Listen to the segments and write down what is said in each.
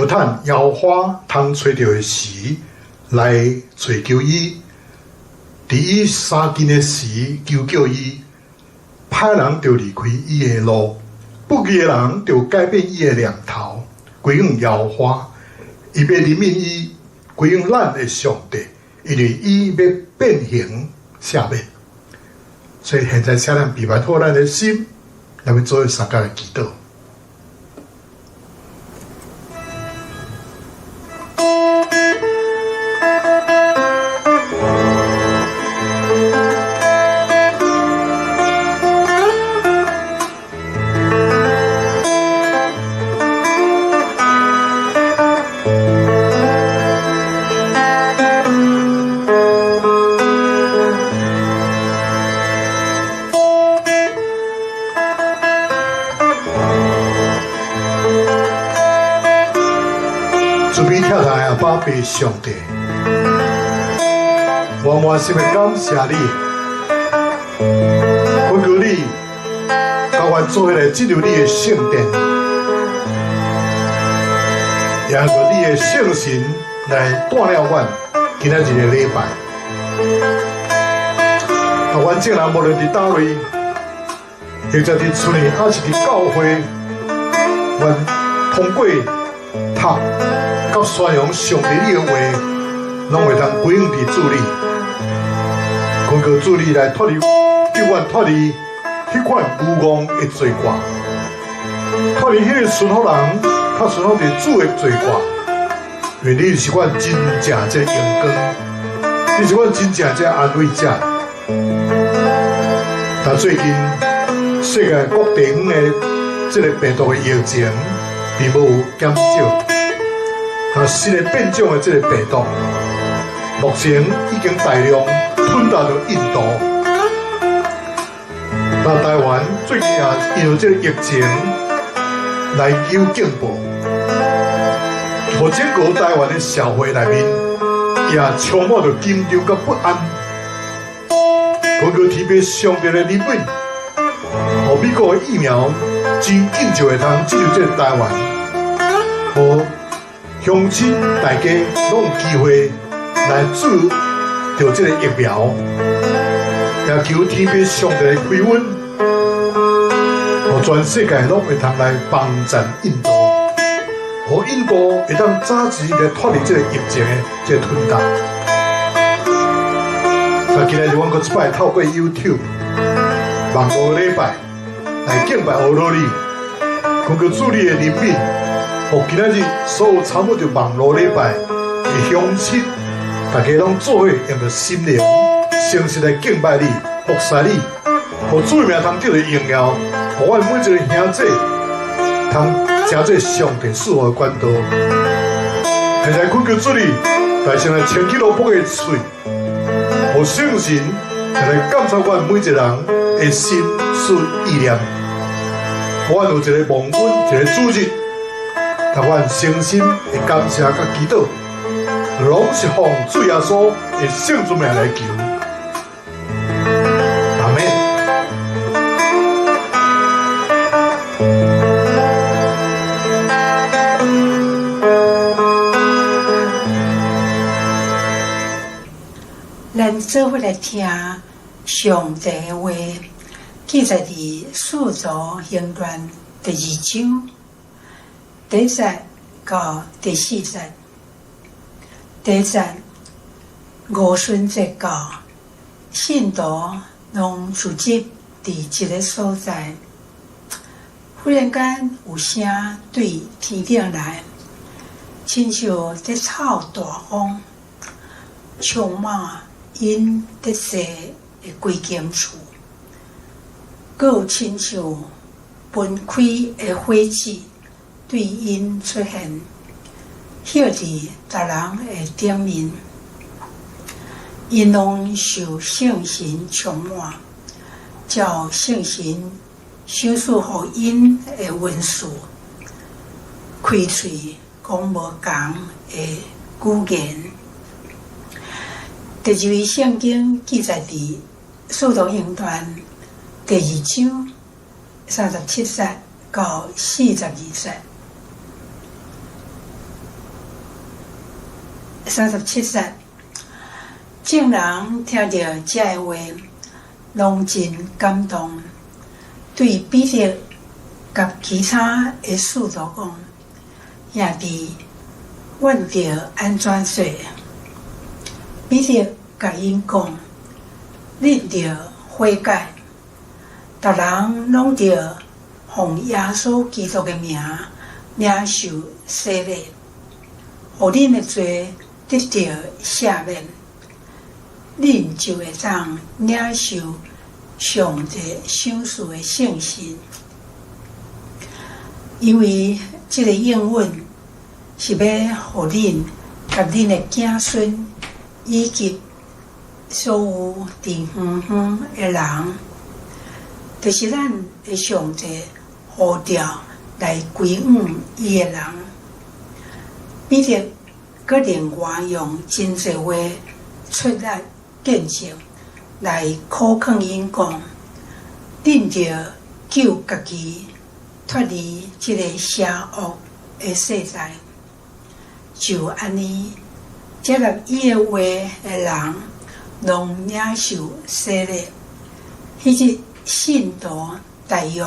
趁耶和華通揣著的時來揣求伊，佇伊相近的時求叫伊。歹人著離開伊的路，不義的人著改變伊的念頭，歸向耶和華。伊欲憐憫伊，歸向咱的上帝，因為伊欲變形赦免。所以現在請咱預備好咱的心，來欲做相共來祈禱。慈悲疼愛阿爸父上帝，我滿心的感謝你，懇求你，共阮做伙來進入你的聖殿，也求你的聖神來帶領阮今仔日的禮拜。予阮眾人無論佇佗位，或者佇厝裡，抑是佇教會，阮通過讀佮宣揚上帝你的話，攏會當歸向佇主裡，懇求主你來脫離，救阮脫離彼款愚戇的罪過，脫離彼个順服人，較順服佇主的罪過。因為你是阮真正這個榮光，你是阮真正這個安慰者。但最近世界各地方的這个病毒的疫情，並無減少。但新的變種的這個病毒，目前已經大量吞到了印度。那台灣最近也因為這個疫情來有警報，予整個台灣的社會內面也充滿著緊張佮不安。懇求天父上帝的憐憫，予美國的疫苗真緊就會通進入這個台灣，予鄉親大家攏有機會來注著這個疫苗，也求天父上帝的開恩，予全世界攏會通來幫贊印度，予印度會當早日來脫離這個疫情的這個吞噬。那今仔日阮閣一擺透過 YouTube 網路禮拜來敬拜阿羅你，懇求主你的憐憫，予今仔日所有參與著網路禮拜的鄉親，大家攏做伙用著心靈誠實來敬拜你、服侍你，予主的名通得著榮耀，予阮每一个兄弟通成做上帝賜福的管道。現在懇求主你，大聲來清起羅卜的喙，予聖神來監察阮每一個人的心思意念，予阮有一个蒙恩，一個主日，予阮誠心的感謝佮祈禱，攏是奉主耶穌的聖尊名來求。阿們。咱做伙來聽上帝的話，記載佇《使徒行傳》第二章第一節到第四節。第一節，五旬節到，信徒攏聚集佇一个所在。忽然間有聲對天頂來，親像佇吹大風，充滿𪜶佇坐的規間厝，閣有親像分開的火舌對𪜶出現，歇佇逐人的頂面，𪜶攏受聖神充滿，照聖神賞賜予𪜶的恩賜，開喙講無仝的語言。第二位聖經記載佇《使徒行傳》第二章37節到42節。37節，眾人聽著這个話，攏真感動，對彼得佮其他的使徒講：兄弟，阮著按怎做？彼得共𪜶講：恁著悔改，逐人攏著奉耶穌基督的名領受洗禮，予恁的罪得著赦免，恁就會當領受上帝賞賜的聖神。因為這个應允是欲予恁佮恁的子孫，以及所有佇遠方的人，就是咱的上帝呼召來歸向伊的人。彼得閣另外用真濟話出力見證來苦勸𪜶講：恁著救家己脫離這个邪惡的世代。就按呢，接納伊的話的人，攏領受洗禮。彼日信徒大約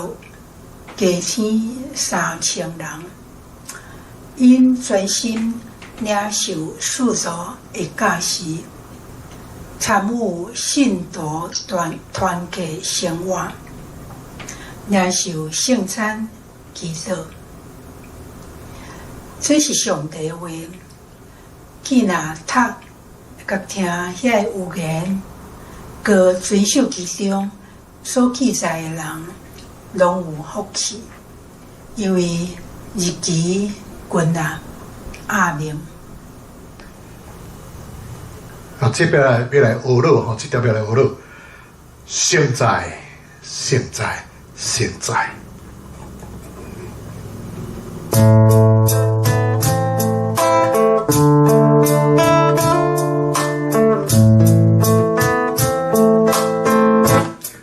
加添3000人，𪜶專心領受使徒的教示，參與信徒團團契生活，領受聖餐祈禱。這是上帝的話，既若讀佮聽遐个預言，閣遵守其中所記載的人，攏有福氣，因為日期近啊。阿們。啊，這邊來欲來學囉吼，這條欲來學囉。現在，現在，現在。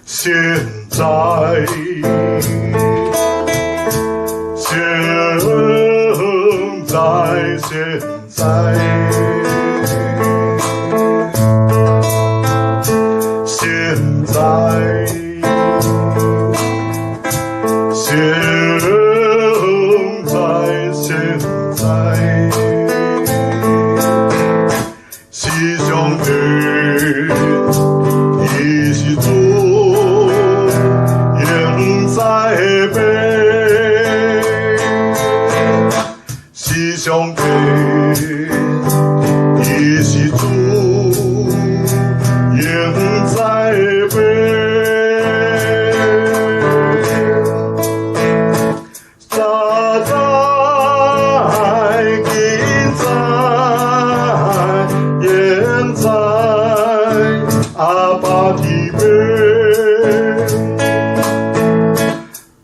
現在，現在，現在，現在，現在，現在，是上帝，伊是主，永在的父，是上帝，伊是主，永在的父。早在今在現在，阿爸天父。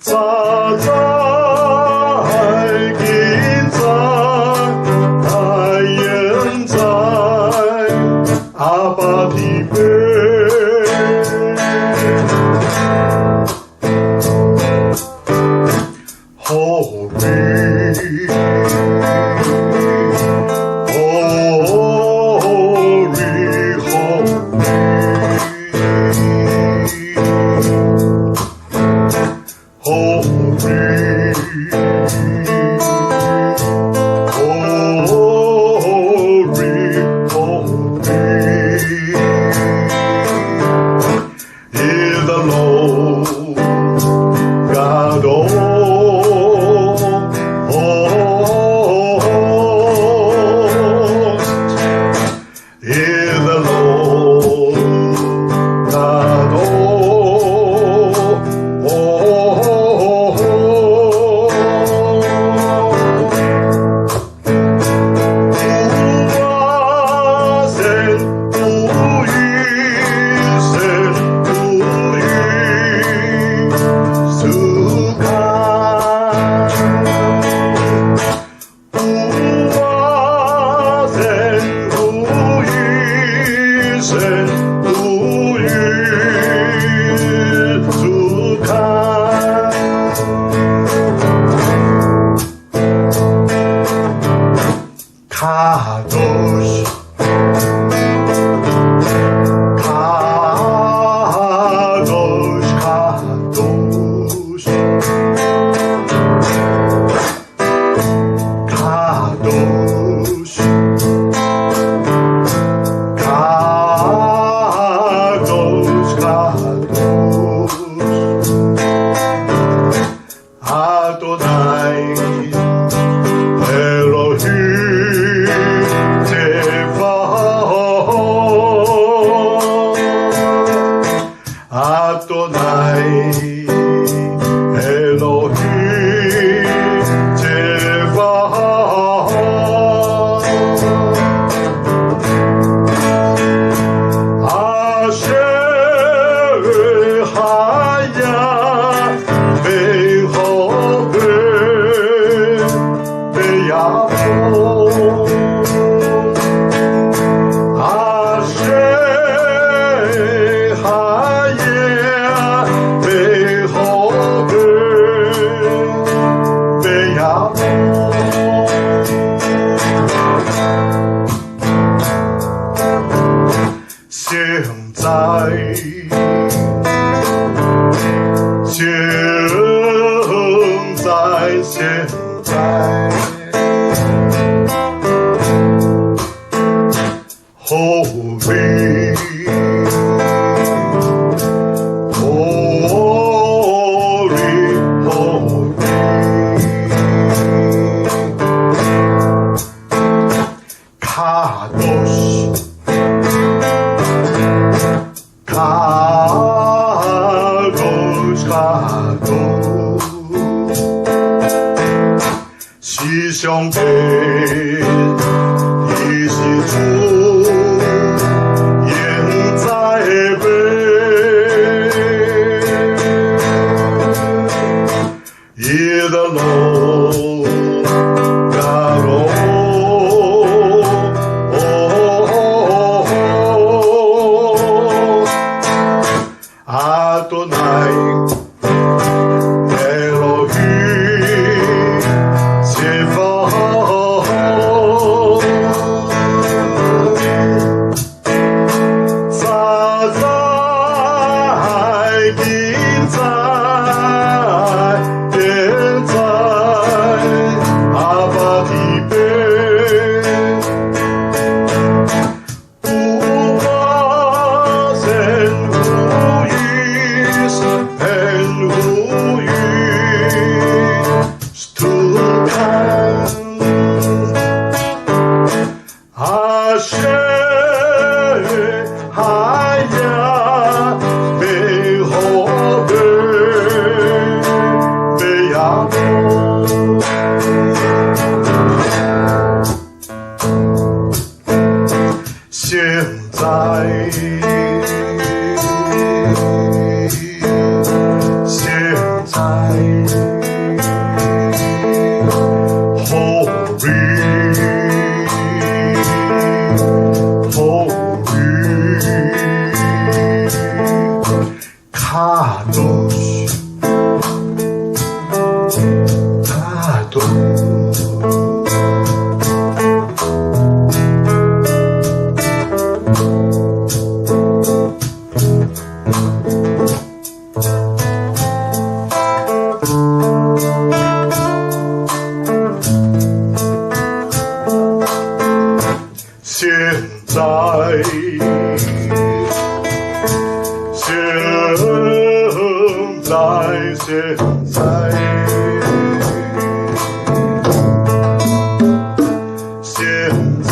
早在今在現在，阿爸天父。Holy, holy, holy, holy, holy is the Lord God hosts, is the Lord God hosts. 有神，有余神，有余主看。有神，有余神，有余主看。卡多西。在，現在，現在。Holy, holy, holy. 卡多西，卡多西，卡多，是上帝，伊是主，現在欲，伊的路，God 阿多奈，エロヒ切法，早在今在現在，阿爸的父，有我神有義，神有義，to come。阿舍哈呀，贝后贝贝亚诺。現在，現在，Holy, Holy, 卡多西，卡多。現在，現在，現在，現在，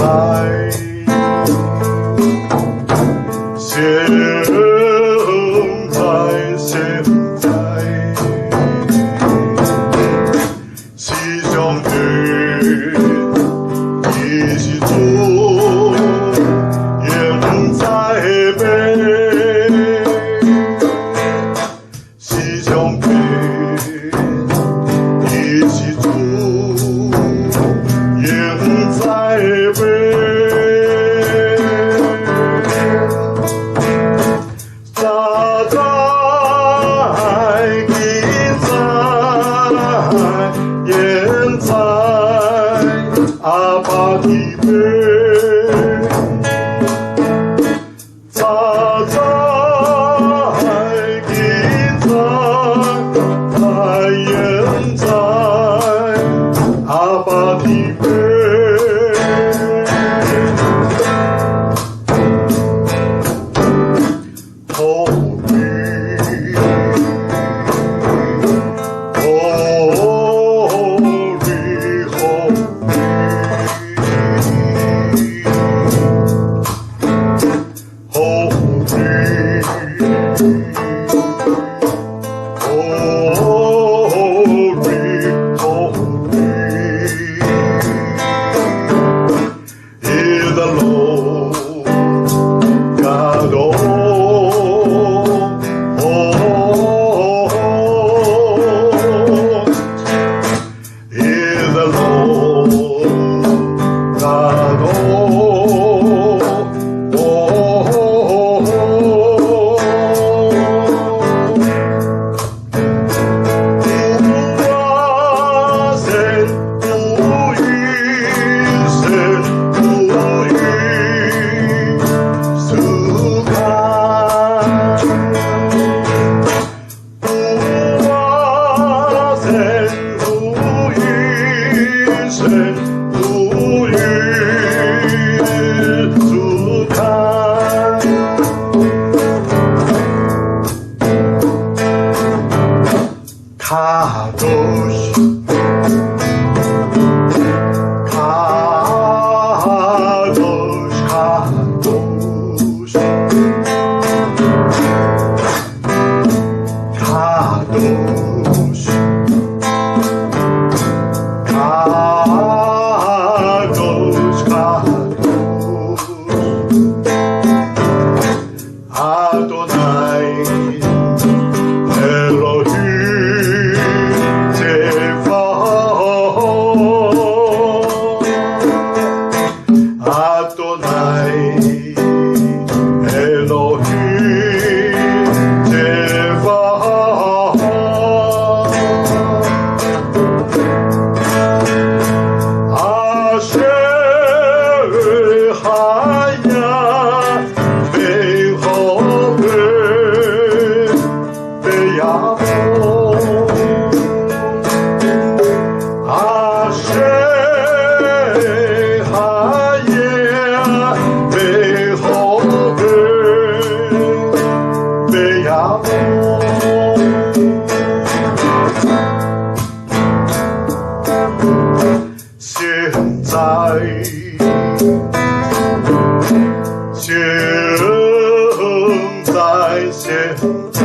現在。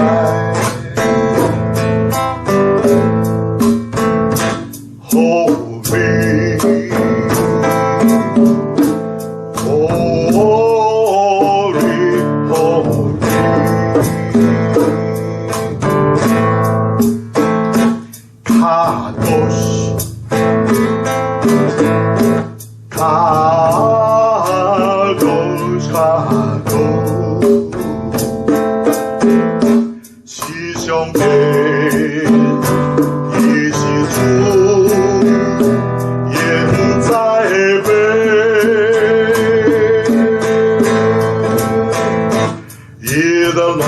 Holy, holy, holy. Kadosh, Kadosh, Kadosh，是上帝，伊是主，現在欲，伊的路。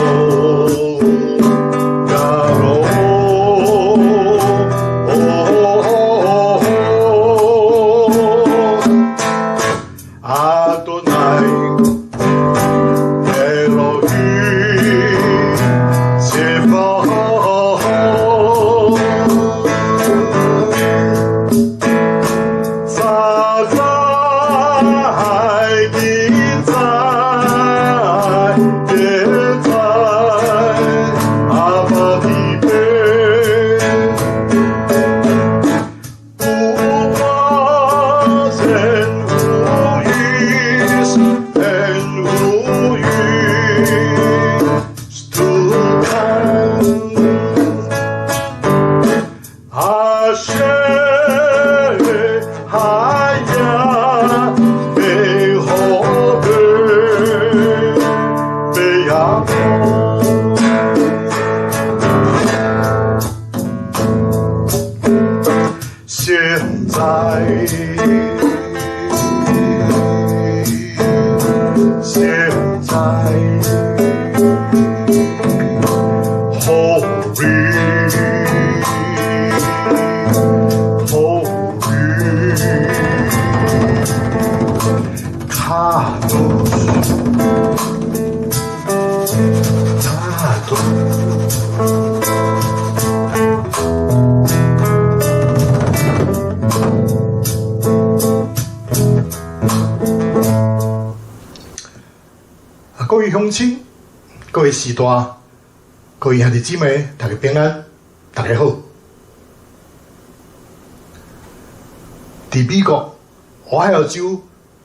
Adonai Elohim Tsebaot 早在今在現在，阿爸的父，不怕神無與，神無與，to come。 Asher haya behove beyamo。現在，現在，Holy, Holy, Kadosh, Kadosh。各位鄉親，各位序大，各位兄弟姊妹，大家平安，大家好。佇美國俄亥俄州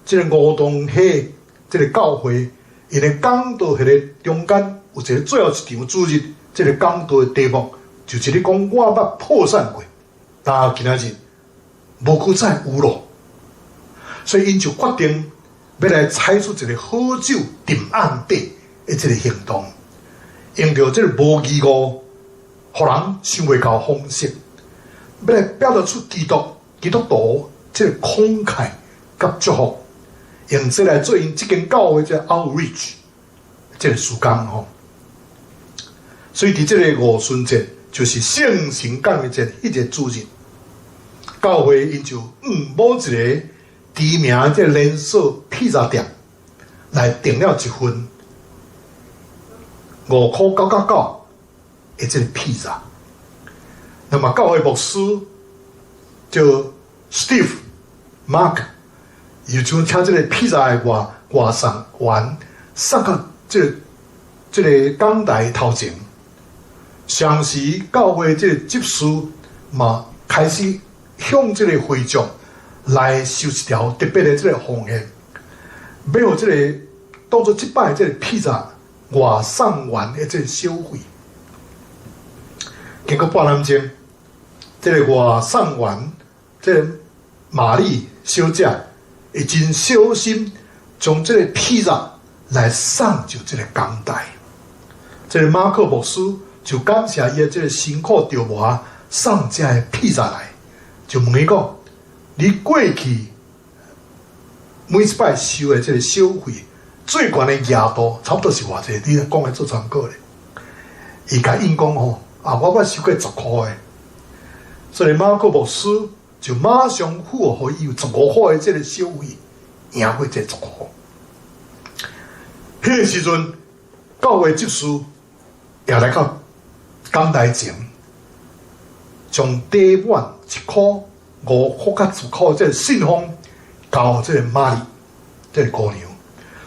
這个梧桐溪這个教會，𪜶的講道彼个中間有一个最後一場主日，這个講道的題目就是咧講我捌破產過，但今仔日無閣再有咯，所以𪜶就決定欲來採取一个好酒沉甕底的這个行動，用著這个無義務，予人想袂到方式，欲來表達出基督徒這个慷慨佮祝福，用這來做𪜶這間教會這个 outreach 這个事工吼。所以佇這个五旬節，就是聖神降臨節彼个主日，教會𪜶就某一个知名這个連鎖披薩店來訂了一份5塊99的這个披薩。那麼教會牧師叫 Steve Mark，伊就請這个披薩的外送員送到這个講台頭前。同時，教會這個執事嘛開始向這個會眾來收一條特別的這個奉獻，欲予這个當做這擺這个披薩外送員的這个小費。經過半點鐘，這个外送員這个瑪麗小姐，伊真小心將這个披薩來送上這个講台。這个馬克牧師就感謝伊的這个辛苦著磨送這个披薩來，就問伊講：你過去每一擺收的這个小費，最懸的額度差不多是偌濟？你講來做參考咧。伊共應講吼，啊，我捌收過10箍的，所以馬克牧師就馬上付予伊有15箍的這个小費，贏過這10箍。彼个時陣，教會執事也來到講台前，將底滿一箍5箍佮10箍這个信封交予這个瑪麗這个姑娘。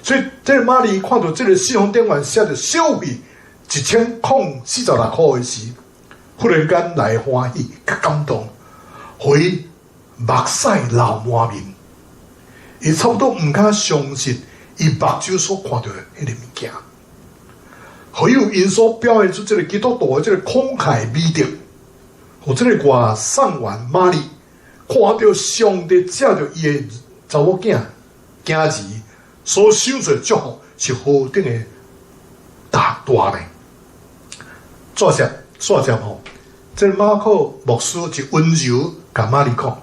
所以這个瑪麗看著這个信封頂懸寫著小費， 1046箍的時，忽然間來歡喜、佮感動，予伊目屎流滿面。伊差不多毋敢相信，伊目睭所看著的彼个物件。會友𪜶所表現出這个基督徒的這个慷慨美德，予這个外送員瑪麗看著上帝藉著伊的查某囝囝兒所賞賜的祝福是何等的大大呢？煞接煞接吼，這个馬可牧師就溫柔共瑪麗講，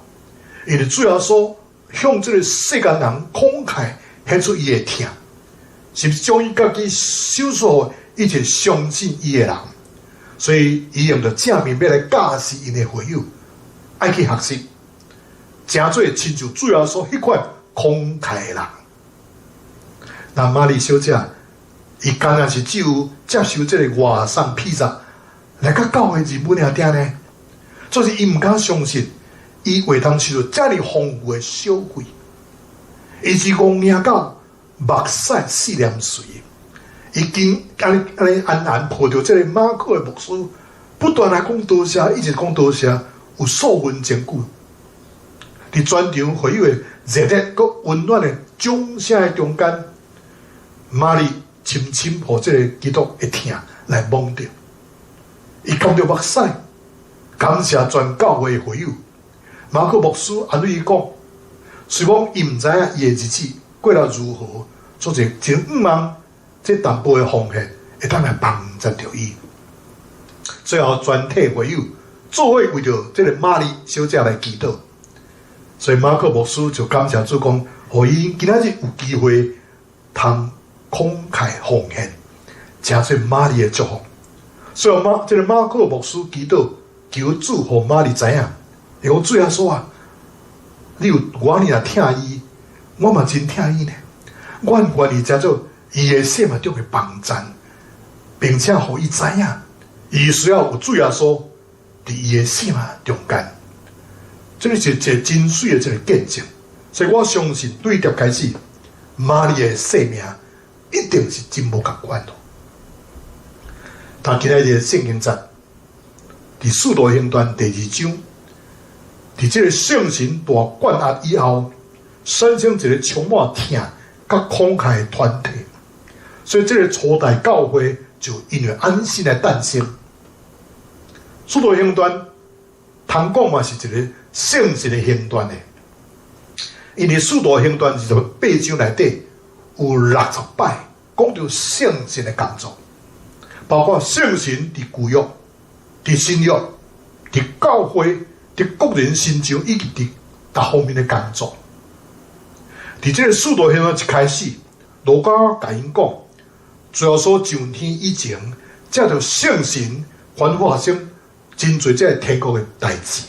因為主耶穌向這个世間人慷慨顯出伊的疼，是毋是將伊家己賞賜予一切相信伊的人？所以伊用著正面欲來教示𪜶的會友，愛去學習，成做親像主耶穌彼款慷慨的人。那瑪麗小姐，伊敢若是只有接受這个外送披薩來到教會任務爾爾呢？就是伊毋敢相信，伊會當受到遮爾豐富的小費，伊是戇領到目屎四連垂。伊緊按呢按呢安安抱著這个馬可的牧師，不斷來講多謝，一直講多謝，有數分鐘久。佇全場會友的熱烈閣溫暖的掌聲的中間，瑪麗深深予這个基督的疼來摸著，伊含著目屎，感謝全教會的會友。馬可牧師安慰伊講，雖罔伊毋知影伊的日子過得如何，做者真向望這淡薄的奉獻會當來幫助著伊。最後全體會友做伙為著這个瑪麗小姐來祈禱，所以馬可牧師就感謝主講，予伊今仔日有機會通慷慨奉獻，成做瑪麗的祝福。所以馬這个馬可牧師祈禱，求主予瑪麗知影，伊講主耶穌啊，你有我爾疼伊，我嘛真疼伊呢。我願意成做伊的生命中的幫贊，並且予伊知影，伊需要有主耶穌佇伊的生命中間。這个是一个真媠的這个見證，所以我相信對這開始，瑪麗的生命一定是真無仝款咯。但今仔日聖經節，佇使徒行傳第二章，佇這个聖神大灌壓以後，產生一个充滿疼佮慷慨的團體，所以這个初代教會就因為按呢來誕生。使徒行傳通講嘛是一个聖神的行傳的，因為使徒行傳28章內底有60擺講著聖神的工作，包括聖神佇舊約、佇新約、佇教會、佇個人身上以及佇各方面的工作。佇這个使徒行傳一開始，路加共𪜶講，主耶穌上天以前，藉著聖神吩咐學生真濟這个天國的代誌。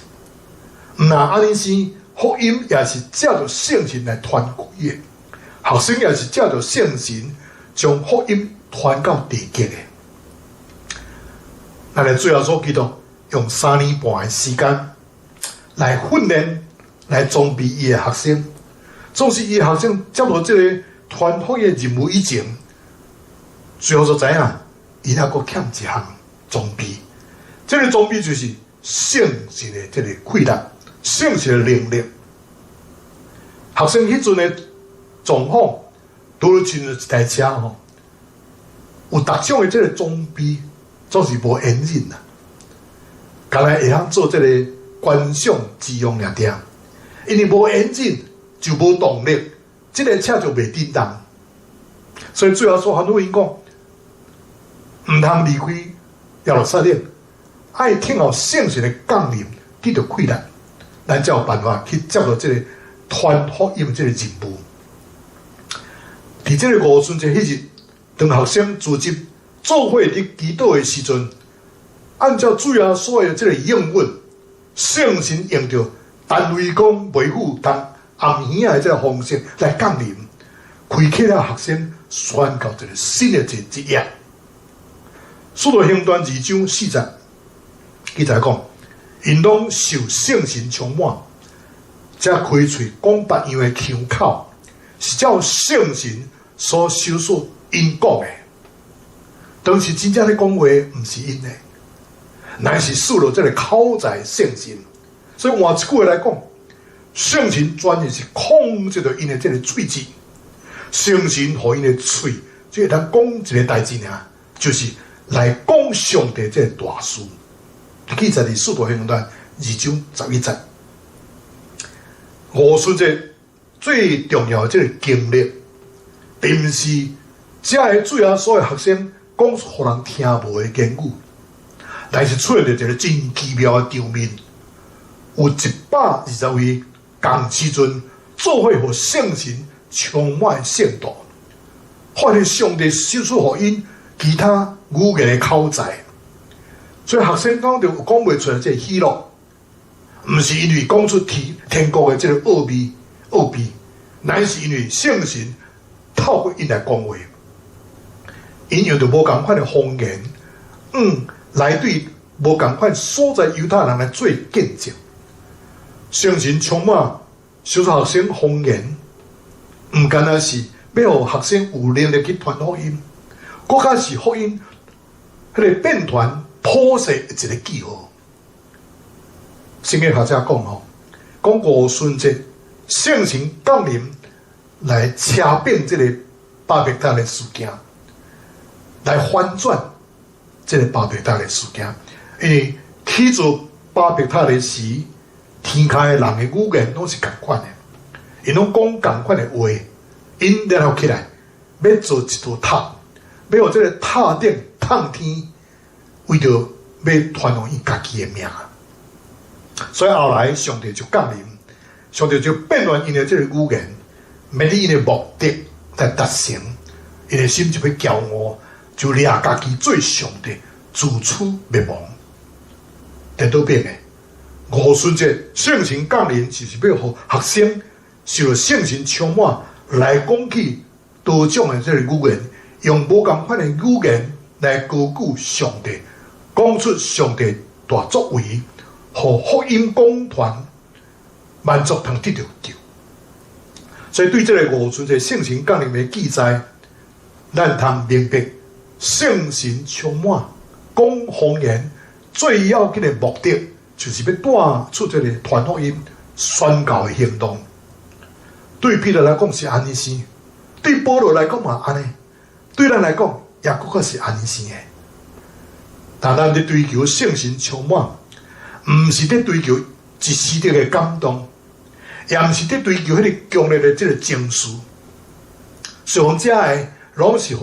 毋但按呢生，福音也是藉著聖神來傳開的，學生也是藉著聖神將福音傳到地極的。咱的主耶穌基督用3年半的時間來訓練、來裝備伊的學生。總是伊的學生接到這个傳福音的任務以前，最後就知影，伊猶閣欠一項裝備。這个裝備就是聖神的這个氣力、聖神的能力。學生彼陣的狀況，拄親像一台車吼，有逐種的這个裝備，總是無引擎啦，干焦會曉做這个觀賞之用爾爾，因為無引擎就無動力，這个車就袂振動。所以主耶穌吩咐𪜶講，毋通離開耶路撒冷，愛等候聖神的降臨，得著氣力，咱才有辦法去接著這个傳福音這个任務。佇這个五旬節彼日，當學生聚集做伙佇祈禱的時陣，按照主耶穌的這个應允，聖神用著單位講袂赴同暗耳仔的這个方式來降臨，開啟了學生宣告一个新的一一頁。使徒行傳2章4節記載講，𪜶攏受聖神充滿，才開喙講別樣的腔口，是照聖神所授予𪜶講的。當時真正咧講話，毋是𪜶的，乃是賜予這个口才聖神。所以換一句話來講，聖神專業是控制著𪜶的這个喙舌，聖神予𪜶的喙，只會當講一个代誌爾，就是來講上帝這个大事。記載佇使徒行傳2章11節。五旬節最重要的這个經歷，並毋是遮个主耶穌的學生講出予人聽無的言語，但是出現著一个真奇妙的場面，有120位仝時陣做伙予聖神充滿聖徒，發現上帝賞賜予𪜶其他語言的口才，所以學生講著講袂出來這个喜樂，毋是因為講出天國的這个奧秘，乃是因為聖神透過𪜶來講話，𪜶用著無仝款的方言，來對無仝款所在猶太人來做見證。聖神充滿，賞賜學生方言，毋干焦是欲予學生有能力去傳福音，閣較是福音彼个變傳普世的一个記號。聖經學者講吼，講五旬節聖神降臨來車變這个巴別塔的事件，來翻轉這个巴別塔的事件。因為起造巴別塔的時，天下的人的語言攏是仝款的，𪜶攏講仝款的話，𪜶聯合起來，欲造一座塔，欲予這个塔頂通天，為著欲傳揚伊家己的名。所以後來上帝就降臨，上帝就變亂𪜶的這个語言，免得𪜶的目的來達成，𪜶的心就欲驕傲，就掠家己做上帝，自取滅亡。顛倒變的，五旬節聖神降臨，就是欲予學生受著聖神充滿，來講起多種的這个語言，用無仝款的語言來高舉上帝，講出上帝大作為，予福音廣傳，萬族通得著救。所以對這个五旬節聖神降臨的記載，咱通明白聖神充滿講方言最要緊的目的，就是欲帶出這个傳福音宣告的行動。對彼得來講是按呢生，對保羅來講嘛按呢，對咱來講也閣較是按呢生的。但咱佇追求聖神充滿，毋是佇追求一時的感動，也毋是佇追求彼个強烈的這个情緒。所以這个攏是予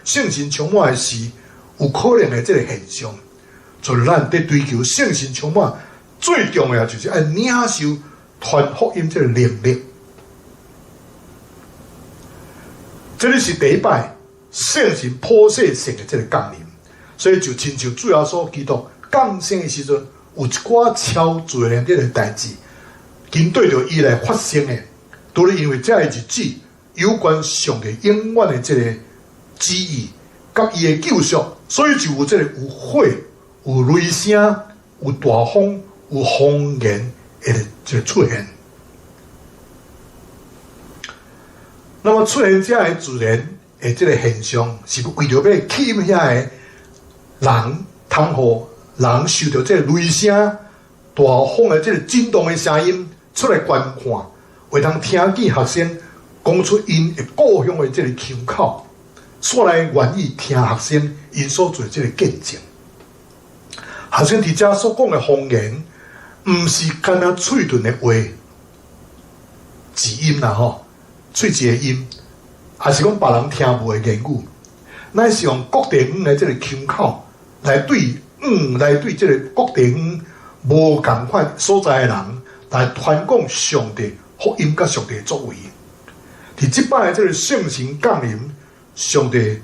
聖神充滿的時有可能的這个現象。所以咱佇追求聖神充滿，最重要就是愛領受傳福音這个能力。這个是第一擺聖神普世性的這个降臨，所以就親像主耶穌基督降生的時陣，有一寡超自然的這个代誌，針對著伊來發生的，都是因為這个日子有關上帝永遠的這个旨意，佮伊的救贖，所以就有這个有火、有雷聲、有大風、有方言的這个出現。那麼出現這个自然的這个現象，是為著欲吸引遐个人，通予人受著這个雷聲、大風的這个震動的聲音出來觀看，會通聽見學生講出𪜶的故鄉的這个腔口，煞來願意聽學生𪜶所做這个見證。學生佇遮所講的方言，毋是干焦喙唇的話，字音啦吼，喙舌的音，抑是講別人聽無的言語，乃是用各地方的這个腔口來對這个各地方無仝款所在的人來傳講上帝福音佮上帝的作為。佇這擺的這个聖神降臨，上帝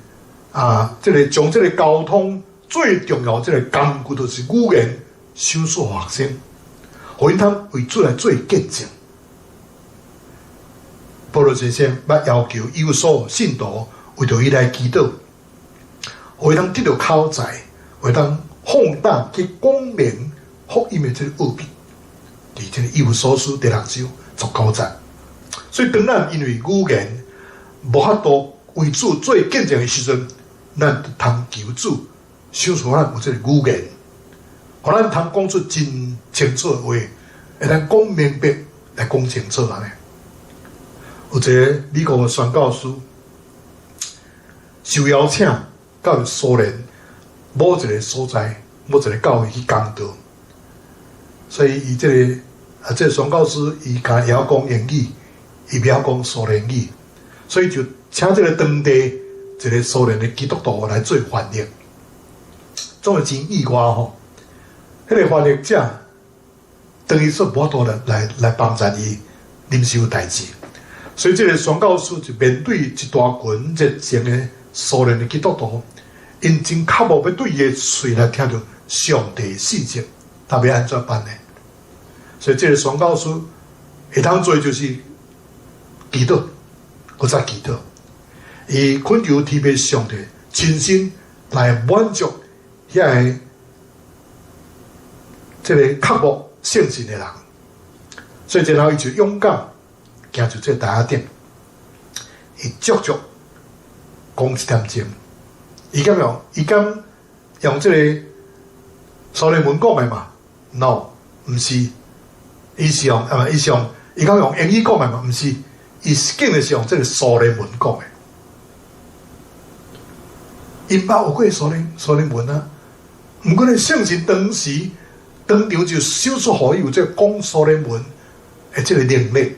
啊，這个將這个交通最重要這个工具，就是語言，賞賜予學生，予𪜶通為主來做見證。保羅先生捌要求以弗所信徒為著伊來祈禱，予伊通得著口才，會當放膽去講明福音的這个奧秘。佇這个以弗所書第六章19節。所以當咱因為語言無法度為主做見證的時陣，咱通求主賞賜咱有這个語言，予咱通講出真清楚的話，會當講明白來講清楚按呢。有一个美國的宣教師受邀請到蘇聯某一个所在，某一个教會去講道，所以伊這个啊，這个宣教師伊敢會曉講英語，伊袂曉講蘇聯語，所以就請這個當地一个蘇聯的基督徒來做翻譯，總是真意外吼。彼個翻譯者等於說無法度來幫助伊臨時有代誌，所以這个宣教師就面對一大群熱情的蘇聯的基督徒，𪜶真渴慕欲對伊的喙來聽著上帝信息，他欲按怎辦呢？所以這个宣教師會當做就是祈禱，閣再祈禱，伊懇求天父上帝親身來滿足遐个這个渴慕聖神的人，所以然後伊就勇敢行入這个台仔頂，伊足足講一點鐘，伊敢用這個蘇聯文講的嘛？No，毋是，伊是用啊，伊是用伊敢用英語講的嘛？毋是，伊竟然是用這个蘇聯文講的。𪜶捌學過蘇聯文啊，毋過呢，聖神當時當場就賞賜予伊有這个講蘇聯文的這个能力，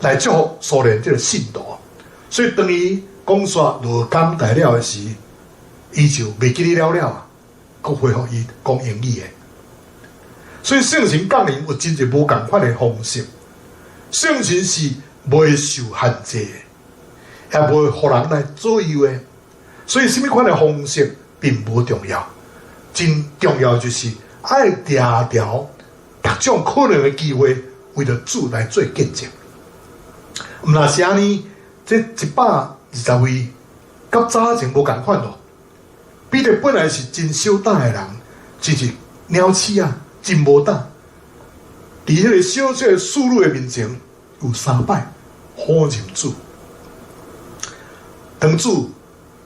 來祝福蘇聯這个信徒。所以當伊講煞落講台了的時，伊就袂記得了了啊，閣恢復伊講英語的。所以聖神降臨有真濟無仝款的方式，聖神是袂受限制的，也袂予人來左右的。所以，啥物款的方式並無重要，真重要就是愛定調各種可能的機會，為著主來做見證。毋若是按呢，這120位佮早前無仝款咯。彼得本來是真小膽的人，真是鳥鼠仔，真無膽。佇彼个小小的侍女的面前，有三擺否認主。當主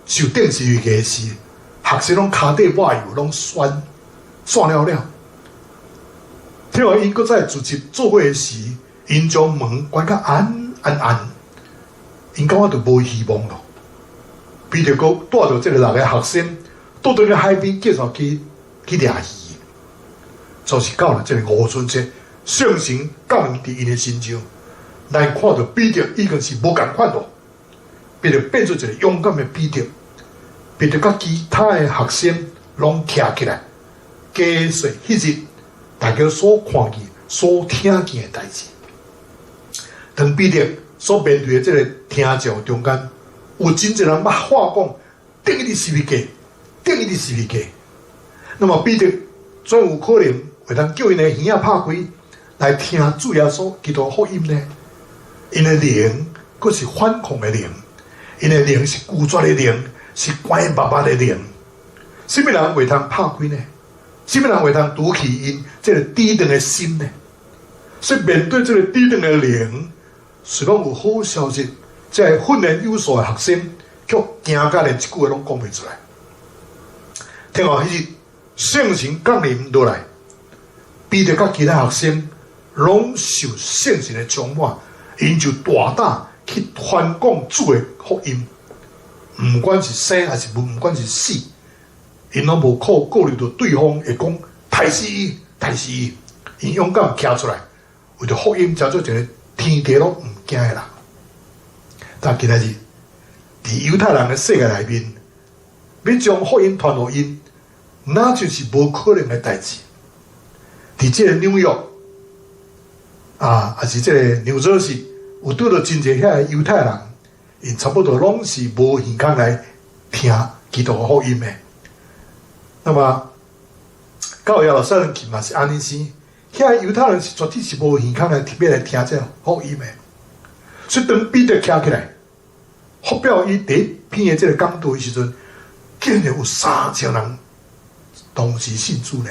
受釘十字架時，學生攏跤底抹油，攏酸散了了。聽講𪜶閣再聚集做伙時，𪜶將門關甲嚴嚴嚴，𪜶感覺就無希望咯。彼得閣帶著這个六个學生，倒轉去海邊繼續去掠魚，就是到了這个五旬節，聖神降臨佇𪜶的身上，咱看著彼得已經是無仝款咯，彼得變做一个勇敢的彼得。彼得佮其他的學生攏徛起來，解說彼日大家所看見、所聽見的代誌。當彼得所面對的這个聽眾中間，有真濟人捌話講，釘伊佇十字架，釘伊佇十字架。那麼彼得怎有可能會當叫𪜶的耳仔拍開來聽主耶穌基督福音呢？𪜶的靈閣是反抗的靈，𪜶的靈是拒絕的靈，是關密密的靈。啥物人會通拍開呢？啥物人會通除去𪜶這个抵擋的心呢？所以面對這个抵擋的靈，雖講有好消息，這个訓練有素的學生，卻驚甲連一句話攏講袂出來。聽講彼日聖神降臨落來，彼得佮其他學生攏受聖神的充滿，𪜶就大膽去傳講主的福音。毋管是生還是毋管是死，𪜶攏無顧慮著對方會講刣死伊，刣死伊，𪜶勇敢徛出來，為著福音，成做一个天地攏毋驚的人。但今仔日佇猶太人的世界內面，欲將福音傳予𪜶，那就是無可能的代誌。佇這个紐約啊，抑是這个紐澤西，有拄著真濟遐个猶太人，𪜶差不多攏是無耳孔來聽基督的福音的。那麼到耶路撒冷去嘛是按呢生，遐個猶太人是絕對是無耳孔來特別來聽這个福音的。所以當彼得徛起來發表伊第一篇的這个講道的時陣，竟然有3000人同時信主呢。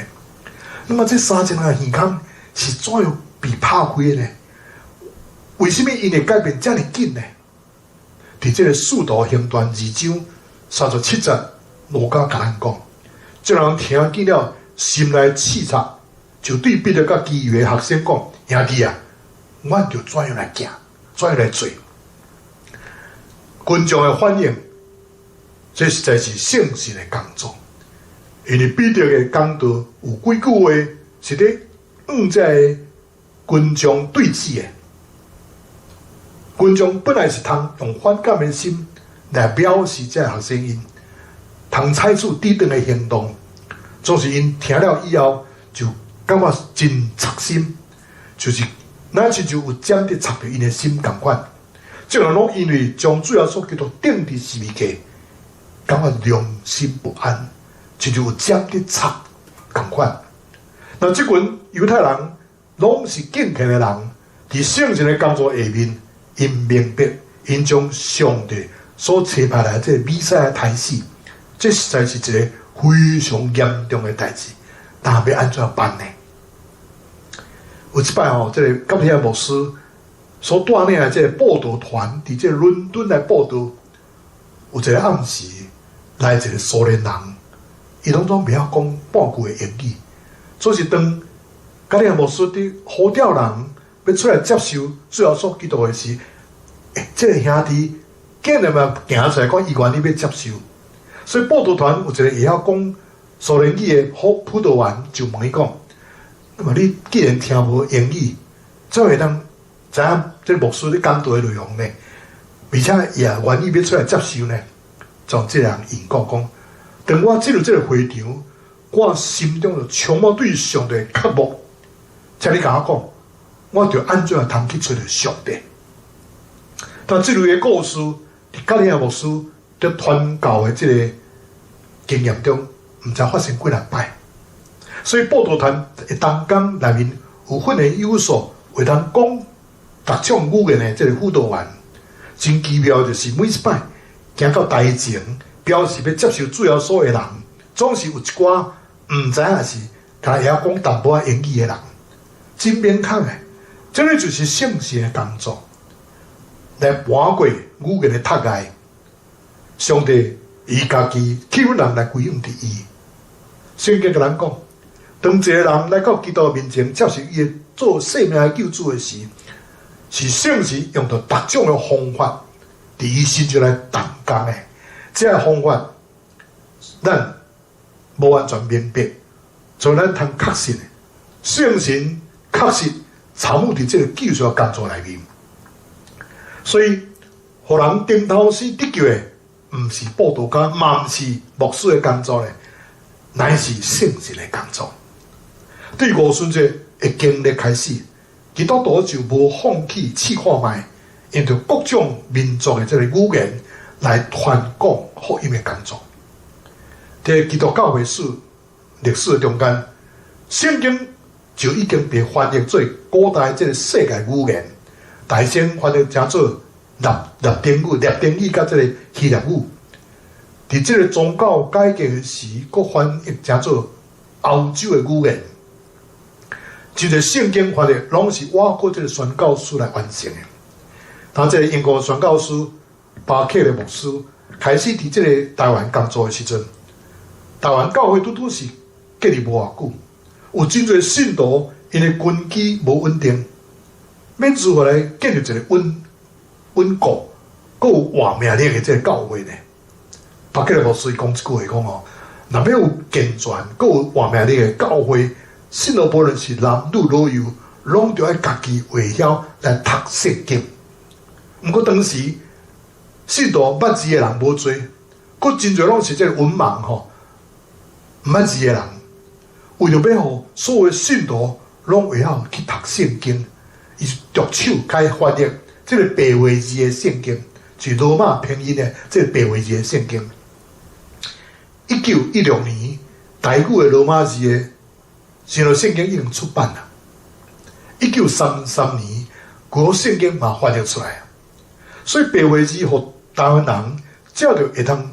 那麼這三千人的耳孔是怎樣被拍開的呢？為什麼𪜶會改變遮爾緊呢？佇這个《使徒行傳》2章37節路加共咱講，眾人聽見了，心內刺插，就對彼得佮其餘的學生講：兄弟啊，阮著怎樣來行，怎樣來做？群眾的反應，這實在是聖神的工作。因為彼得的講道有幾句話是咧向這个群眾對峙的。群眾本來是通用反感的心來表示這个學生𪜶，通採取抵擋的行動，總是𪜶聽了以後就感覺真插心，就是若親像有針佇插著𪜶的心仝款。眾人攏因為將主耶穌基督釘佇十字架，感覺良心不安，親像有針佇插仝款。那這群猶太人攏是敬虔的人，佇聖神的工作下面，𪜶明白，𪜶將上帝所差派來這個彌賽亞刣死，這實在是一個非常嚴重的代誌。但欲按怎辦呢？有一擺吼，這个甲利亞牧師所帶領的這个佈道團，佇這个倫敦來佈道，有一个暗時來一个蘇聯人，伊攏總袂曉講半句的英語，所以當甲利亞牧師佇呼召人欲出來接受主耶穌基督的時，欸，這个兄弟竟然嘛行出來講，伊願意欲接受。所以佈道團有一個會曉講蘇聯語的輔導員就問伊講：那麼你既然聽無英語，怎會當知影這個牧師咧講道的內容呢？而且也願意欲出來接受呢？就這個人應講講，當我進入這个會場，我心中就充滿對上帝的渴慕。請你共我講，我著按怎通去揣著上帝？但這類的故事，佇甲利亞牧師佇傳教的這个經驗中，毋知發生幾若擺。所以佈道團的同工內面有訓練有素，會當講逐種語言的這个輔導員，真奇妙，就是每一擺行到台前，表示欲接受主耶穌的人，總是有一寡毋知影是，敢若會曉講淡薄仔英語的人，真明確的，這个就是聖神的工作，來搬過語言的窒礙。上帝伊家己吸引人來歸向佇伊。聖經共咱講，當一个人來到基督面前接受伊做生命的救主的時，是聖神用著逐種的方法，佇伊身上來動工的。這个方法，咱無完全明白，所以咱通確信，聖神確實參與佇這个救贖工作內面。所以，予人釘頭死得救的，毋是佈道家，嘛毋是牧師的工作咧，乃是聖神的工作。對五旬節的經歷開始，基督徒就無放棄試看覓，用著各種民族的這个語言來傳講福音的工作。佇基督教會史歷史的中間，聖經就已經被翻譯做古代這个世界語言，大先翻譯成做拉丁語、拉丁語佮這个希臘語。佇這个宗教改革時，閣翻譯成做歐洲的語言。這个聖經翻譯攏是倚靠這个宣教師來完成的。當這个英國宣教師巴克的牧師開始佇這个台灣工作的時陣，台灣教會拄拄是建立無偌久，有真濟信徒𪜶的根基無穩定，欲如何來建立一個穩穩固、閣有活命力的這个教會呢？巴克的牧師講一句話講吼，若欲有健全、閣有活命力的教會，信徒無論是男女老幼，攏著愛家己會曉來讀聖經。毋過當時信徒捌字的人無濟，閣真濟攏是這个文盲吼，毋捌字的人，為著欲予所有信徒攏會曉去讀聖經，伊就着手開翻譯這个白話字的聖經，是羅馬拼音的這个白話字的聖經。1916年，台語的羅馬字的新約聖經已經出版啦。1933年，舊約聖經嘛翻譯出來。所以白話字予台灣人藉著會當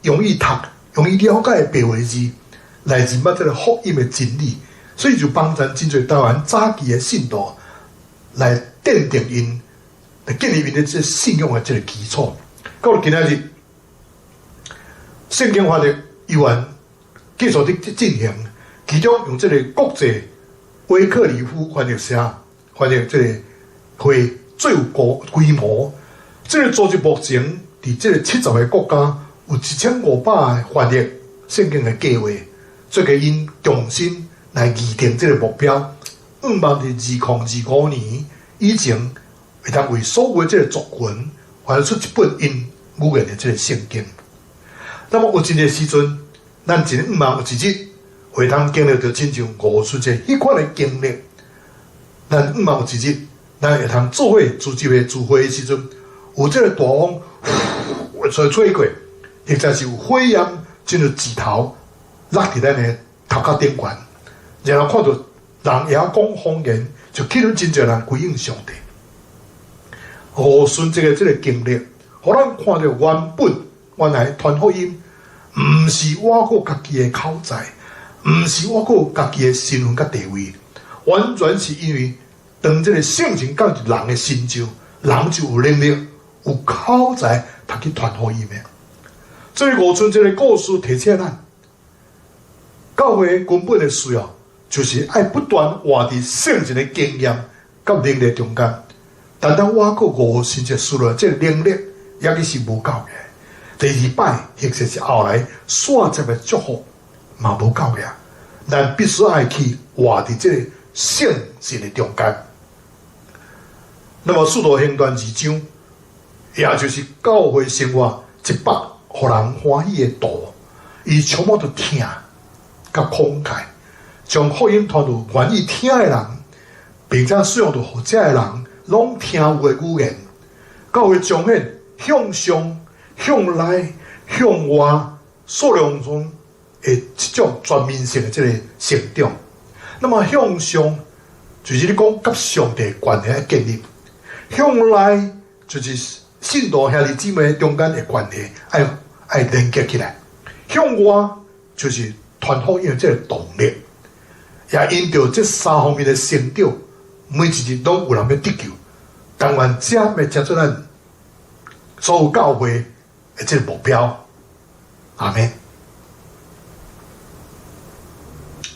容易讀、容易了解的白話字來認捌這个福音的真理，所以就幫助真濟台灣早期的信徒來奠定𪜶、來建立𪜶的這信仰的這个基礎。到今仔日，聖經翻譯猶原繼續佇進行，其中用這个國際威克里夫翻譯社翻譯這个會最有規模。這个組織目前佇這个70个國家有1500个翻譯聖經的計劃，做個𪜶重新來擬定這个目標，向望佇2025年以前，會當為所有這个族群翻出一本𪜶語言的這个聖經。那麼有一个時陣，咱真向望有一日會當經歷著親像五旬節彼款的經歷。咱向望有一日，咱會通做伙組織的聚會的時陣，有這个大風呼吹吹過，或者是有火焰進入指頭落佇咱的頭殼頂懸，然後看著人會曉講方言，就吸引真濟人歸向上帝。五旬節的這个經歷，予咱看著原本原來傳福音，毋是倚靠家己的口才，毋是倚靠家己的身份佮地位，完全是因為當這个聖靈降佇人的身上，人就有能力、有口才，通去傳福音的。這个五旬節的故事提醒咱，教會根本的需要，就是愛不斷活佇聖靈的經驗佮能力中間。單單倚靠五旬節輸落這个能力，抑閣是無夠的。第二擺，或者是後來紲接的祝福，嘛無夠的。咱必須愛去活佇這个聖神的中間。那麼，使徒行傳二章，也就是教會生活一幅予人歡喜的圖，伊充滿著疼佮慷慨，將福音傳予願意聽的人，並且使用著予遮的人攏聽有的語言。教會彰顯向上、向內、向外數量中的這種全面性的這个成長。那麼向上就是你講佮上帝關係建立，向內就是信徒兄弟姊妹中間的關係愛愛連結起來，向外就是傳福音的這个動力。也因著這三方面的成長，每一日攏有人欲得救。但願這會成做咱所有教會的這个目標。阿們。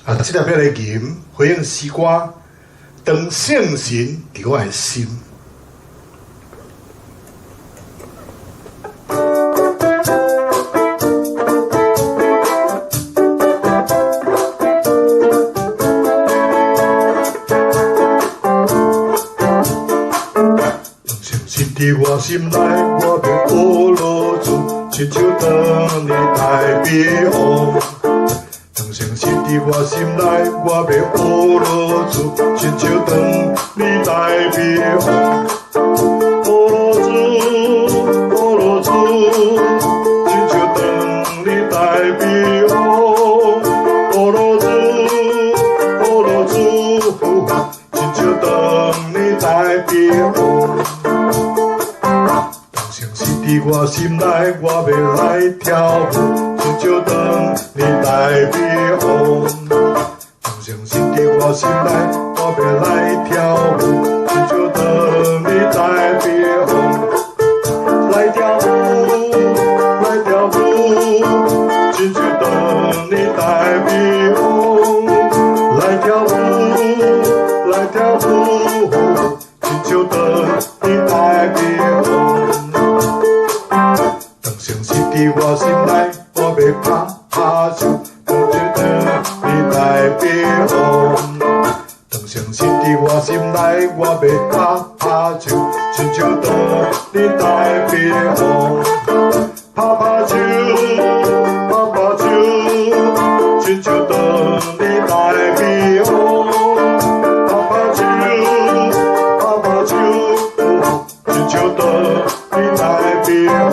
啊，這粒欲來吟回應詩歌，當聖神佇我的心。當聖神佇我心內，我欲學落主，親像當年大衛王。當聖神佇我心內，我欲學落主，親像當年大衛王。學落主，學落主，親像當年大衛王。學落主，學落主，親像當年大衛王。當聖神佇我心內，我欲來跳舞，親像當年大衛王。當聖神佇我心內，我欲來跳舞，親像當年大衛王。來跳舞，來跳舞，親像當年大衛王。來跳舞，來跳舞，親像當年大衛王。當聖神佇我心內，我欲拍拍手，親像當年大衛王。當聖神佇我心內，我欲拍拍手，親像當年大衛王。拍拍手，拍拍手，親像當年大衛王。拍拍手，拍拍手，親像當年大衛王。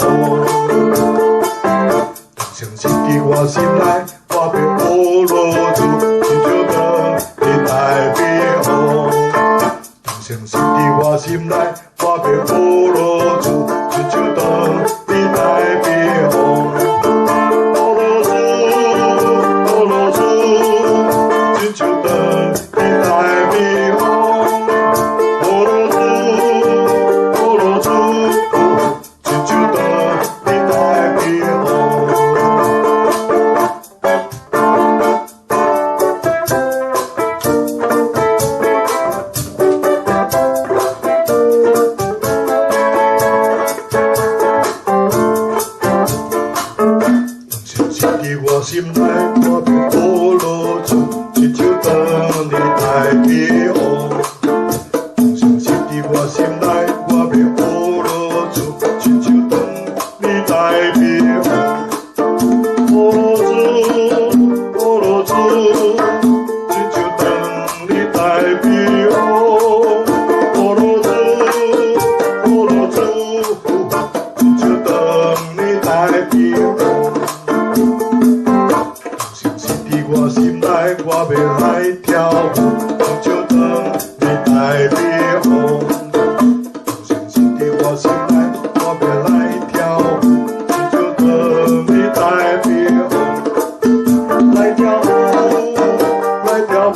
當聖神佇我心內，我欲學落主，親像當年大衛王。當聖神佇我心內，我欲學落主，親像當年大衛王。學落主，學落主，親像當年大衛王。學落主，學落主，親像當年大衛王。我心內，我欲呵囉主，親像當年大衛王。相信佇我心內，我欲呵囉主，親像當年大衛王。呵囉主，呵囉主，親像當年大衛王。呵囉主，呵囉主，親像當年大衛王。相信佇我心內，我欲來跳舞，親像當年大衛王。相信佇我心內，我欲來跳舞，親像當年大衛王。來跳舞，來跳舞，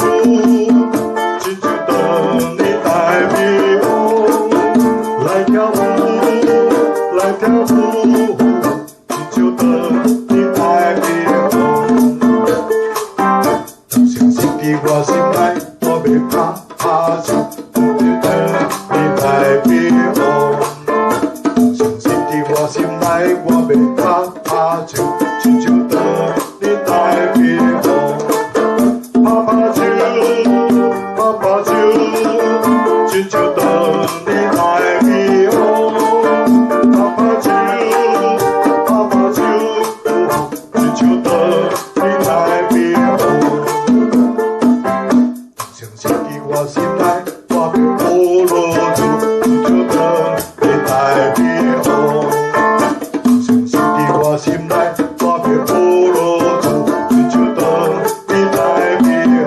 親像當年大衛王。來跳舞，來跳舞，親像當年大衛王。相信佇我心內，我欲拍拍手，親像當年大衛王。相信佇我心內，我欲拍拍手，親像當年大衛王。拍拍手，拍拍手，親像當年大衛王。拍拍手，拍拍手，親像當年大衛王。相信佇我心內，我欲呵囉主，親像當年大衛王。相信佇我心內，我欲呵囉主，親像當年大衛王。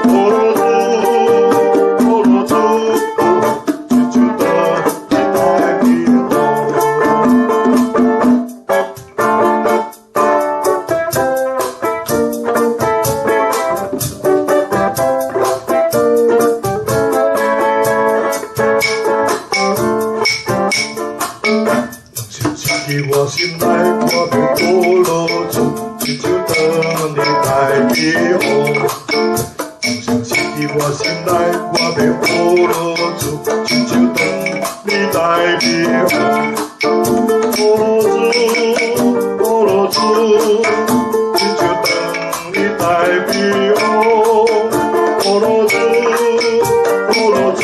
呵囉主，呵囉主，親像當年大衛王。呵囉主，呵囉主，親像當年大衛王。相信佇我心內，我欲呵囉主，親像當年大衛王。相信佇我心內，我欲呵囉主，親像當年大衛王。呵囉主，呵囉主，親像當年大衛王。呵囉主，呵囉主，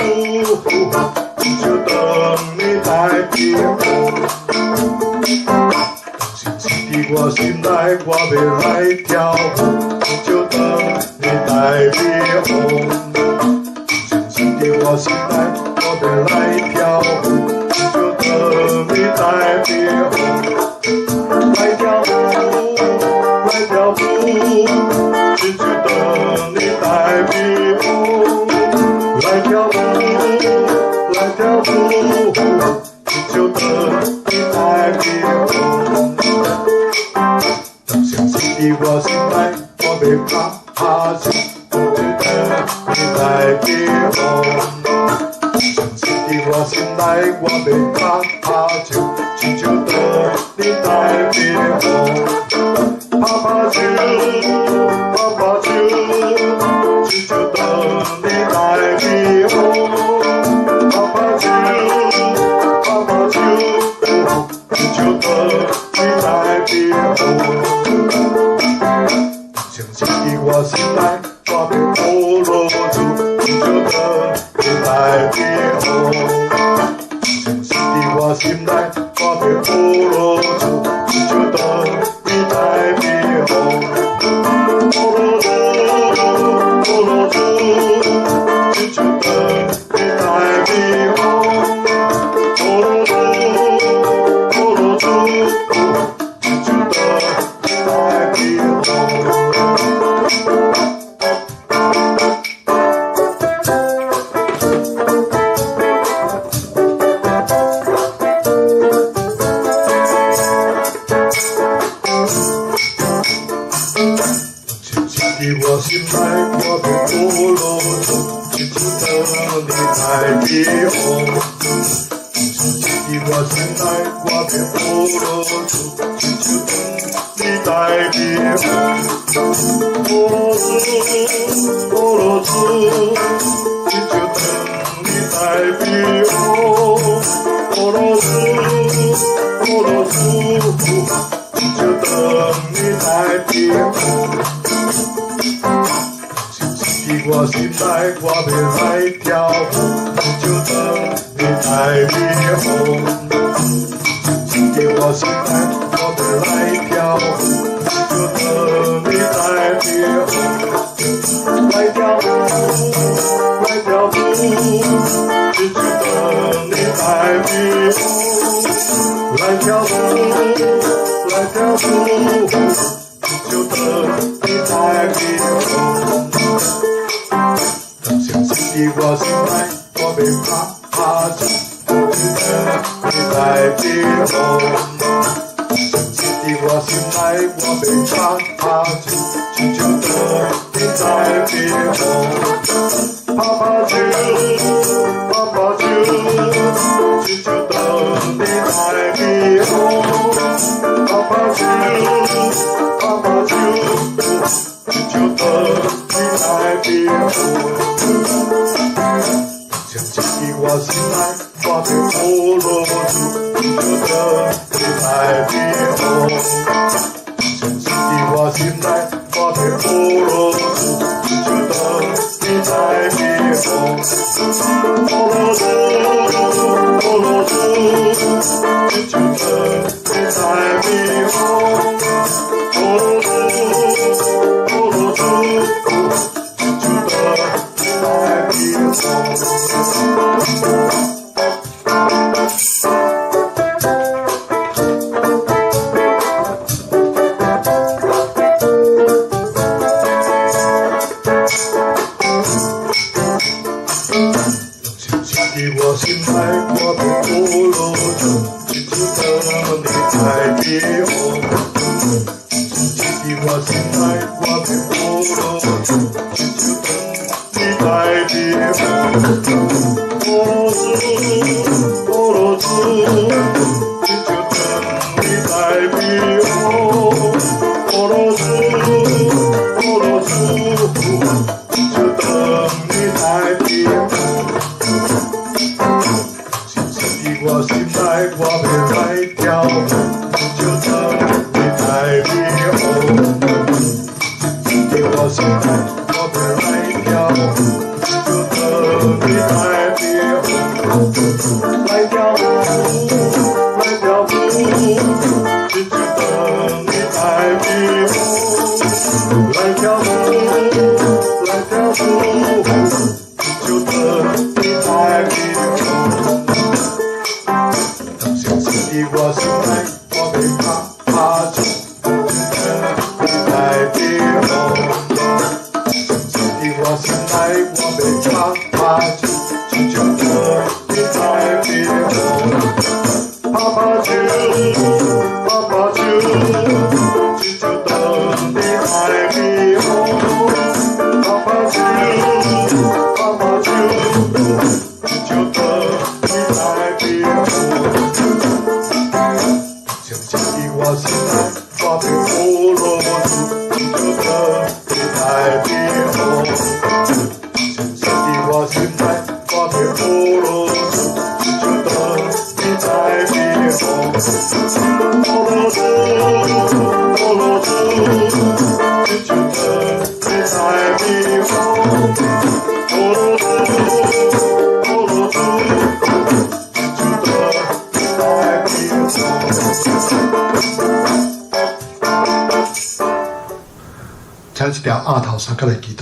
親像當年大衛王。相信佇我心內，我欲來跳舞，親像當年大衛王。相信佇我心內，我欲來跳舞，親像當年大衛王。來跳舞，來跳舞，親像當年大衛王。來跳舞，來跳舞，親像當年大衛王。相信佇我心內，我欲拍拍手，親像當年大衛王。相信佇我心內，我欲拍拍手，親像當年大衛王。拍拍手，拍拍手，親像當年大衛王。拍拍手，拍拍手，親像當年大衛王。相信佇我心內，我欲呵囉主，親像當年大衛王。相信佇我心內，我欲呵囉主，親像當年大衛王。呵囉主，呵囉主，親像當年大衛王。呵囉主，呵囉主，親像當年大衛王。相信佇我心內，我欲呵囉主，親像當年大衛王。相信佇我心內，我欲呵囉主，親像當年大衛王。呵囉主，呵囉主，親像當年大避雨。俄羅斯，俄羅斯，就等你來庇護。伫我心內，我欲來跳舞，就等你來庇護。伫我心內，我欲來跳舞，就等你來庇護。來跳舞，來跳舞，就等你來庇護。來跳舞，來跳舞，就等你來庇護。相信佇我心內，我欲拍拍手，就等你來庇護。相信佇我心內，我欲拍拍手，就等你來庇護。拍拍手，拍拍手，就等你來庇護。拍拍手，拍拍手，就等你來庇護。相信佇我心內，我欲俄羅斯，就等你來庇護。相信佇我心內，我欲俄羅斯，就等你來庇護。俄羅斯，俄羅斯，就等你來庇護。俄羅斯，俄羅斯，就等你來庇護。相信佇我心內，我欲俄羅斯，就等你來庇護。相信佇我心內，我欲俄羅斯，就等你來庇護。俄羅斯，俄羅斯，就等你來庇護。俄羅斯，俄羅斯，就等你來庇護。相信佇我心內，我欲來跳舞，就等你來庇護。相信佇我心內，我欲來跳舞，就等你來庇護。來跳舞，來跳舞，就等你來庇護。來跳舞，來跳舞，就等你來庇護。相信佇我心內，我欲拍拍手，就等你來庇護。相信佇我心內，我欲拍拍手，就等你來庇護。拍拍手，拍拍手，就等你來庇護。拍拍手，拍拍手，就等你來庇護。相信佇我心內，我欲俄羅斯，就等你來庇護。相信佇我心內，我欲俄羅斯，就等你來庇護。俄羅斯，俄羅斯，就等你來庇護。俄羅斯，俄羅斯，就等你來庇護。請這條鴨頭三角來祈禱。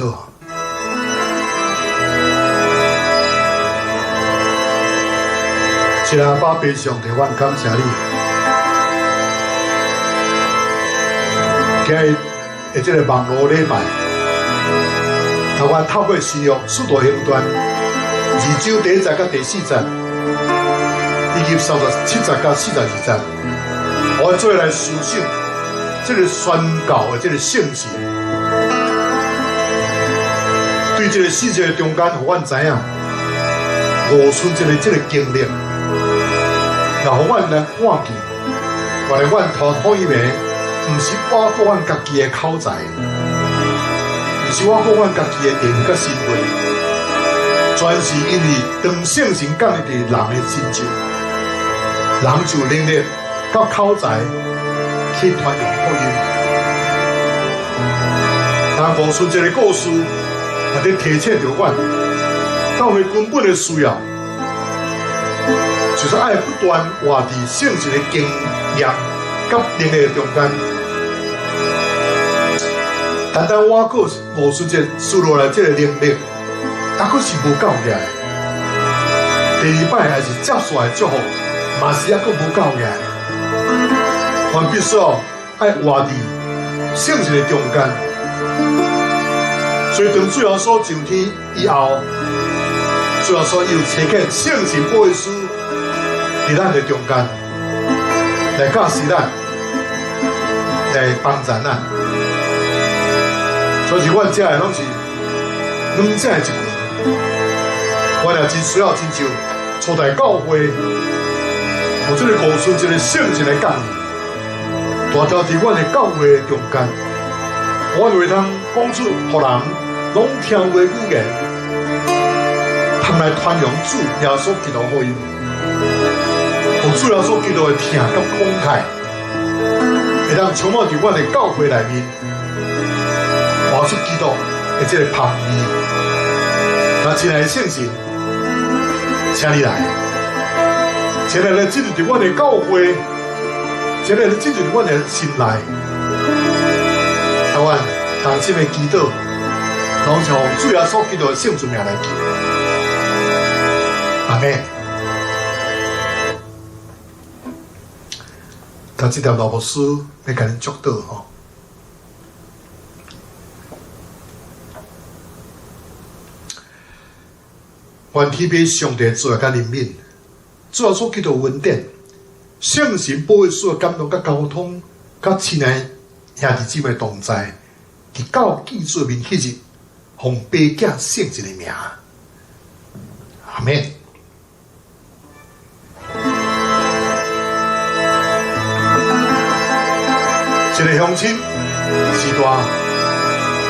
是阿爸父上帝，阮感謝你。今日的這个網路禮拜，台灣透過新約使徒行傳二章第一節到第四節，以及37節到42節，我做來思想這个宣教的這个性質，對這个世界的中間，予阮知影五旬節的這个經歷，也予阮來看見，原來阮傳福音的，毋是我顧阮家己的口才，毋是我顧阮家己的地位佮身份，全是因為當聖神降臨佇人的身上，人就有能力佮口才去傳揚福音。當五旬節的故事，嘛佇提醒著阮，教會根本的需要，就是愛不斷活佇聖神的經驗佮能力的中間。單單倚靠五旬節賜落來這个能力，猶閣是無夠的。第二擺還是接續的祝福，嘛是猶閣無夠的。阮必須愛活佇聖神的中間。所以當主耶穌上天以後，主耶穌又差遣聖神保惠師佇咱的中間來教示咱，來幫助咱。所以，阮遮的攏是軟正的一群，阮也真需要親像初代教會，有這个五旬節的聖神的降臨，大條佇阮的教會中間，阮會通講出予人攏聽有的語言，通來傳揚主耶穌基督福音，予主耶穌基督的疼佮慷慨，會當充滿佇阮的教會內面。活出基督的這个芳味。那親愛的聖神，請你來，請你來進入佇阮的教會，請你來進入佇阮的心內。啊，阮同心的祈禱，攏從主耶穌基督的聖尊名來求。阿們。頭這條老牧師欲共恁祝禱吼。願天父上帝慈愛佮憐憫，主耶穌基督恩典，聖神保惠師的感動佮交通，佮親愛兄弟姊妹同在，直到見主面彼日，奉爸囝聖神的名，阿們。一个鄉親，時代，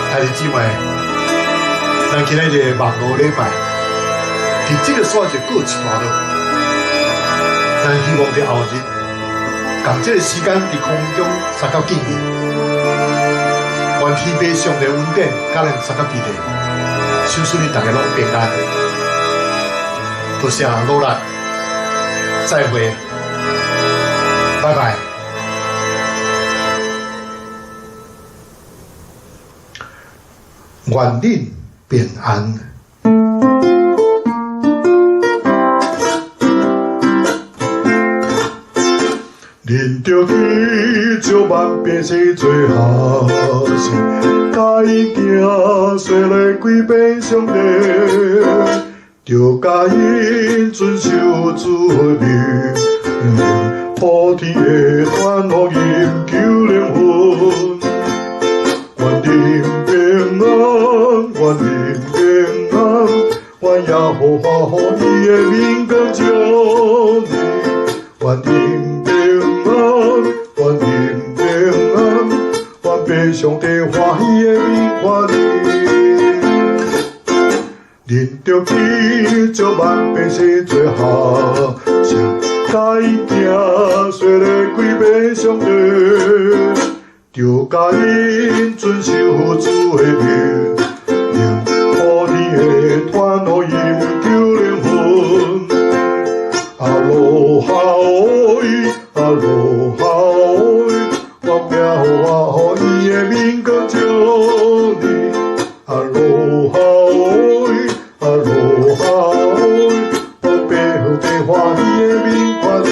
兄弟姊妹，咱今仔日網路禮拜，佇這个所在就告一段落。咱希望佇後日，仝這个時間佇空中相佮見面。願天父上帝恩典，佮咱相佮佇咧，相信恁逐家攏平安。多謝努力，再會，拜拜。願恁平安。恁著去招萬百姓做學生，教𪜶行洗禮歸變上帝，著教𪜶遵守主的命令，普天的傳福音救靈魂。願恁平安，願恁平安，願耶和華予伊的明光照你，願恁平安，願恁平安，願父上帝歡喜的面看你。恁著去招萬百姓做學生，教𪜶行洗禮歸變上帝，著教𪜶遵守主的命令，普天的傳福音救靈魂。阿羅哈喂，阿羅哈喂，願耶和華予伊的明光照你。阿羅哈喂，阿羅哈喂，願父上帝歡喜的面看你。